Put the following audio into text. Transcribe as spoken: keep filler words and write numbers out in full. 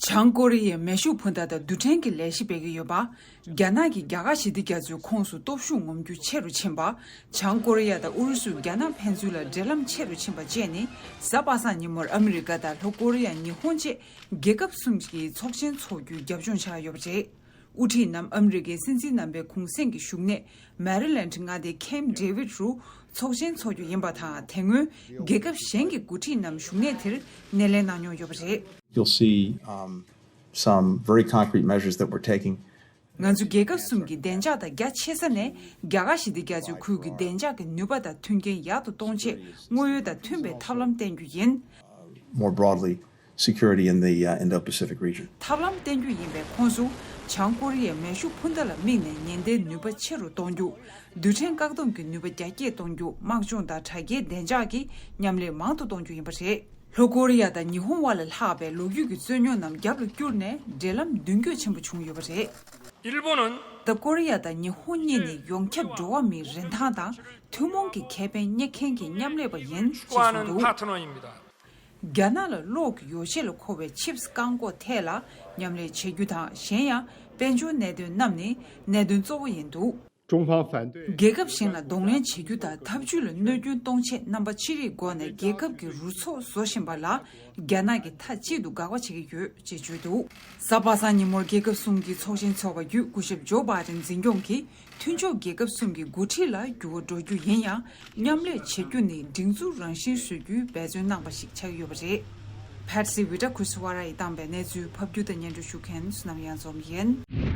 བྱང་ཀོ་རི་ཡས་མེ་ཤུགས་འཕུར་མདའ་དང་རྡུལ་ཕྲན་གྱི་ལས་གཞི་སྤེལ་གྱི་ཡོད་པ། རྒྱ་ནག་གིས་རྒྱ་གར་ཞི་བདེ་རྒྱ་མཚོའི་ཁོངས་སུ་སྟོབས་ཤུགས་ངོམ་རྒྱུ་ཆེ་རུ་ཕྱིན་པ། བྱང་ཀོ་རི་ཡ་དང་ཨུ་རུ་སུས་རྒྱ་ནག་ཕན་ཚུན་ལ་འབྲེལ་ལམ་ཆེ་རུ་ཕྱིན་པ་བཅས་ནི། གཟའ་པ་སངས་ཉིན་མོར་ཨ་མི་རི་ཀ་དང་ལྷོ་ཀོ་རི་ཡ། ཉི་ཧོང་བཅས་རྒྱལ་ཁབ་གསུམ་གྱི་ཚོགས་ཆེན་འཚོགས་རྒྱུའི་རྒྱབ་ལྗོངས་ཆགས་ཡོད་པ་རེད། དབུ་ཁྲིད་རྣམས་ཨ་མི་རི་ཀའི་སྲིད་འཛིན་རྣམ་པའི་གུང་གསེང་གི་བཞུགས་གནས་མེ་རི་ལེནཌ་མངའ་སྡེའི་ཁེམ་ཌེ་བིཌ་རུ་ཚོགས་ཆེན་འཚོགས་རྒྱུ་ཡིན་པ་དང་། དེ་སྔོན་རྒྱལ་ཁབ་གཞན་གྱི་འགོ་ཁྲིད་རྣམས་བཞུགས་གནས་དེར་སྣེ་ལེན་གནང་མྱོང་ཡོད་པ་རེད། You'll see, um, some very concrete measures that we're taking. ང་ཚོ་རྒྱལ་ཁབ་གསུམ་གྱི་བདེ་འཇགས་དང་རྒྱ་ཆེ་ས་ནས་རྒྱ་གར་ཞི་བདེ་རྒྱ་མཚོའི་ཁུལ་གྱི་བདེ་འཇགས་ཀྱི་ནུས་པ་དང་མཐུན་རྐྱེན་ཡག་ཏུ་གཏོང་ཆེད་དངོས་ཡོད་དང་མཐུན་པའི་ཐབས་ལམ་བསྟེན་རྒྱུ་ཡིན། More broadly, security in the, uh, Indo-Pacific region. ཐབས་ལམ་བསྟེན་རྒྱུ་ཡིན་པའི་ཁོངས་སུ། བྱང་ཀོ་རི་ཡའི་མེ་ཤུགས་འཕུར་མདའ་ལ་དམིགས་ནས་ཉེན་བརྡའི་ནུས་པ་ཆེ་རུ་གཏོང་རྒྱུ། རྡུལ་ཕྲན་བཀག་སྡོམ་གྱི་ནུས་པ་རྒྱ་སྐྱེད་གཏོང་རྒྱུ། དམག་སྦྱོང་དང་དྲ་རྒྱའི་བདེ་འཇགས་ཀྱི་མཉམ་ལས་མང་དུ་གཏོང་རྒྱུ་ཡིན་པ་རེད། ལྷོ་ཀོ་རི་ཡ་དང་ཉི་ཧོང་དབར་ལ་ལྷག་པའི་ལོ་རྒྱུས་ཀྱི་རྩོད་རྙོག་རྣམས་རྒྱབ་ལ་བསྐྱུར་ནས་འབྲེལ་ལམ་མདུན་སྐྱོད་ཆེན་པོ་བྱུང་ཡོད་པ་རེད། 일본은 ད་ཀོ་རི་ཡ་དང་ཉི་ཧོང་གཉིས་ནི་ཡོངས་ཁྱབ་འགྲོ་བ་མིའི་རིན་ཐང་དང་ཐུན་མོང་གི་ཁེ་ཕན་གཉེར་མཁན་གྱི་མཉམ་ལས་པ་ཡིན་ཞེས་གསུངས་འདུག། 파트너입니다. རྒྱ་ནག་ལ་གློག་གི་ཡོ་བྱད་ལ་མཁོ་བའི་ཆིབས་བཀག་འགོག་ཐད་ལ་མཉམ་ལས་བྱེད་རྒྱུ་དང་། གཞན་ཡང་དཔལ་འབྱོར་གནད་དོན་རྣམས་ནི་གནད་དོན་གཙོ་བོ་ཡིན་འདུག། 中方反对 རྒྱལ་ཁབ་གཞན་ལ་གདོང་ལེན་བྱེད་རྒྱུ་དང་། འཐབ་ཇུས་ལ་གནོད་སྐྱོན་གཏོང་ཆེད་རྣམ་པ་ཕྱི་རིགས་སྒོ་ནས་རྒྱལ་ཁབ་ཀྱི་རུ་ཚོགས་བཟོ་བཞིན་པ་ལ་རྒྱ་ནག་གིས་མཐའ་གཅིག་ཏུ་དགག་པ་བྱེད་ཀྱི་ཡོད་ཅེས་བརྗོད་འདུག། གཟའ་པ་སངས་ཉིན་མོར་རྒྱལ་ཁབ་གསུམ་གྱི་ཚོགས་ཆེན་འཚོགས་པ་བརྒྱུད། སྐུ་ཞབས་ཇོ་བྷའི་ཌེན་འཛིན་སྐྱོང་གིས་མཐུན་ཕྱོགས་རྒྱལ་ཁབ་གསུམ་གྱི་འགོ་ཁྲིད་ལ་འགྱུར་བ་འགྲོ་རྒྱུ་ཡིན་ཡང་། མཉམ་ལས་བྱེད་རྒྱུ་ནི་སྒྲིག་འཛུགས་རང་བཞིན་བཟོ་རྒྱུའི་འབད་བརྩོན་གནང་པ་ཞིག་ཆགས་ཀྱི་ཡོད་པ་རེད། ཕེ་སི་ཝི་ཊ་ཁུ་སི་ཝ་ར་ཡིས་བཏང་པའི་གནས་ཚུལ་ཕབ་སྒྱུར་དང་སྙན་སྒྲོན་ཞུ་མཁན་བསོད་ནམས་གཡང་འཛོམས་ཡིན།